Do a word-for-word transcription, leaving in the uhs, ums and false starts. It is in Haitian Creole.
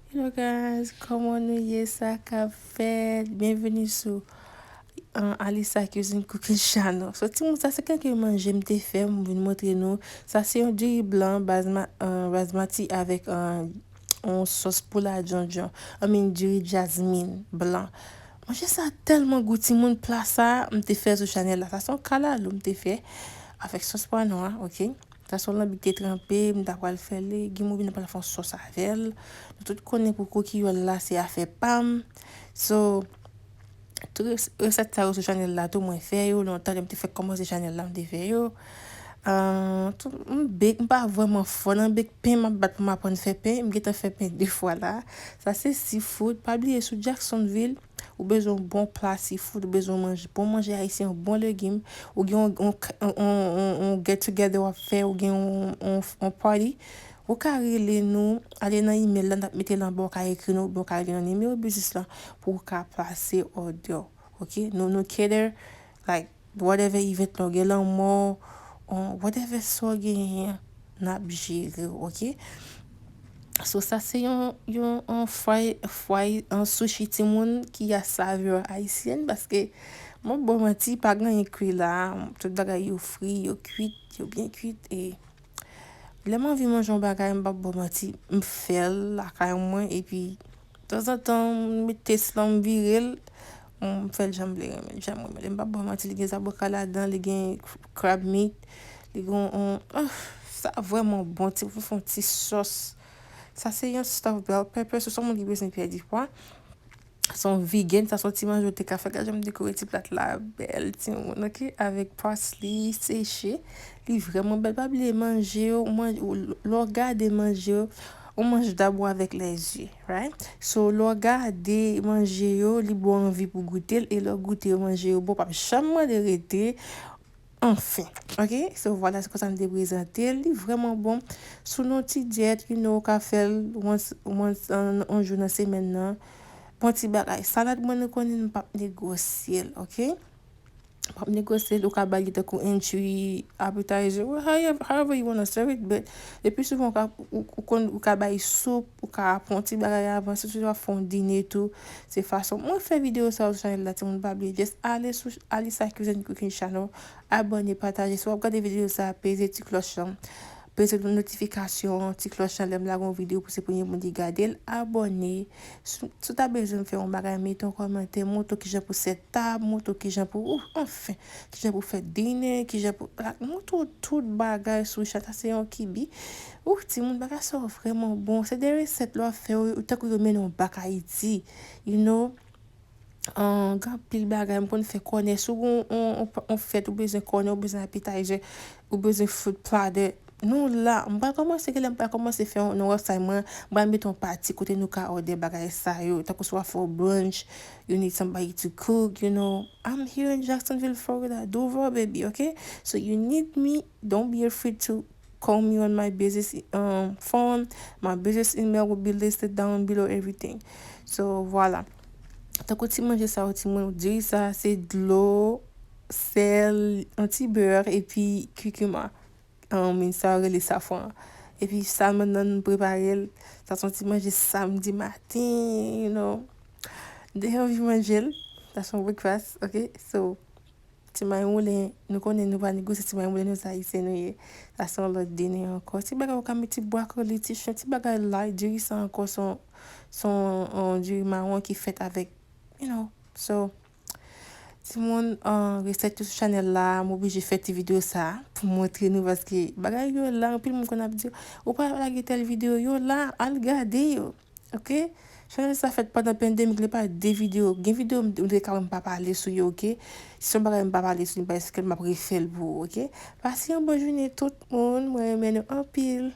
Hello guys, kòman nou ye? Sa k ap fèt? Byenveni sou uh, Alisa Cuisine Cooking Channel. So, timoun, sa se kèk manje m te fè, m vin montre nou. Sa se yon diri blan, basma, uh, basmati avèk uh, yon sòs poula djondjon. I mean, diri jasmine blan. Manje sa tèlman gou, timoun, pla sa, m te fè sou chanèl la. Sa se yon kalalou m te fè avèk sòs pwa nwa, ok? Sa se yon lanbi k te tranpe, m ta pral fè legim oubyen m ta pral fè yon sòs avè l. Nou tout konnen pou koukiyòl la, se afè pa m. So, tout res- resèt sa yo sou chanèl la tou, mwen fè yo. Lontan, lè m te fèk kòmanse chanèl la, m te fè yo. Uh, tou, m bake, m pa vrèman fò nan bake pen, m ap bat pou m aprann fè pen. M gentan fè pen de fwa la. Sa se seafood. Pa bliye sou Jacksonville, ou bezwen yon bon pla seafood, ou bezwen manje, bon manje ayisyen, yon bon legim, ou gen yon, yon, yon, yon, yon get together w ap fè, ou gen yon, yon, yon party, ou ka rele nou, ale nan email la, n ap mete l anba, ou ka ekri nou, oubyen ou ka rele nan nimewo biznis lan pou ou ka plase òdè w, ok? Nou, nou cater, like, whatever event la, ou gen lanmò, on, whatever sa w genyen, n ap jere w, ok? So, sa se yon, yon, yon fry, fry, yon sushi timoun ki a savè ayisyèn, paske, mwen bon manti, pa gen anyen kwi la, tout bagay yo fri, yo kwit, yo byen kwit, e lè m anvi manje yon bagay, m p ap bon manti, m fè l lakay mwen, epi tanzantan, m met test lan, m vire l, m fè l jan m vle renmen l, jan m renmen l. M p ap ba w manti, li gen zaboka ladan, li gen crab meat, li gen yon, oh, sa vrèman bon, ti, pou fè yon ti sòs. Sa se yon stuffed bell pepper, sou son moun ki bezwen pèdi pwa. Se yon vegan, sa se yon ti manje ou te ka fè. Gad jan m dekore ti plat la, bèl timoun, ok? Avèk parsley seche. Li vrèman bèl. Pa bliye manje yo, manje, lè w gade manje yo, on mange d'abord avec les yeux, right? So, lè w gade manje yo, li ba w anvi pou goute l, e lè w goute yo, manje yo bon, w p ap janm mande rete. Anfen, ok? So, vwala, se konsa m te prezante l. Li vrèman bon. Si w nan yon ti dyèt, you know, w ka fè l once, once, on, on jou nan semèn nan. Bon ti bagay. Salad mwen, nou konnen m p ap negosye l, ok? M p ap negosye l, ou ka ba li tankou entry, appetizer, well, however, however you wanna serve it, but le plus souvent, ou ka, ou, ou konn, ou ka ba li soup, ou ka pran ti bagay avan, sitou w ap fè yon dine tou, se fason. Mwen fè videyo sa yo sou chanèl la, timoun pa bliye, just ale sou Alisa Cuisine Cooking Channel, abòne, pataje. Si w ap gade videyo sa, peze ti klòch lan. Peze notifikasyon, ti klòch lan, lè m lage yon videyo pou se premye moun ki gade l, abòne. Si, si w ta bezwen m fè yon bagay, mete yon kòmantè, montre w kijan pou set tab, montre w kijan pou, ou, anfen, kijan pou fè dine, kijan pou, la, montre w tout bagay sou chan, sa se yon kibi. Ou, timoun, bagay sa yo vrèman bon. Se de resèt lè w ap fè yo, tankou yo mennen w back Ayiti, you know. An, gen anpil bagay m konn fè kònè. Si w gen yon, yon, yon fèt, ou bezwen kònè, ou bezwen appetizer, ou bezwen fruit platter, nou la. M pral kòmanse, genlè m pral kòmanse fè yon, nan website mwen, m pral mete yon pati kote nou ka òdè bagay sa yo. Tankou si w ap fè yon brunch, you need somebody to cook, you know. I'm here in Jacksonville, Florida, Duval, baby, ok? So you need me, don't be afraid to call me on my business, um, phone. My business email will be listed down below everything. So, vwala. Tankou ti manje sa yo, timoun, diri sa, se dlo, sèl, yon ti bè, epi kikima. Um, sa yo rele safran. Epi salmon nan, nou prepare l. Sa se yon ti manje samdi maten, you know. M te anvi manje l. Sa se yon breakfast, ok? So, ti may moulen, nou konnen nou pa negosye ti may moulen, nou se Ayisyen nou ye. Sa se yon lòt dine ankò. Ti bagay ou ka met ti bwakoli, ti chen, ti bagay light, diri sa ankò se yon, se yon, yon diri mawon ki fèt avèk, you know. So, timoun, uh, resèt yo sou chanèl la, m oblije fè ti videyo sa pou montre nou paske bagay yo la, anpil moun konn ap di, ou pa lage tèl videyo, yo la, al gade yo. Ok? Chanèl sa fèt pandan pandemik, li pa de videyo. Gen videyo m, m te ka wè m pa pale sou yo, ok? Si se yon bagay m pa pale sou li, m pa eske m ap refè l pou ou, ok? Pase yon bon jounen tout moun, mwen renmen nou anpil.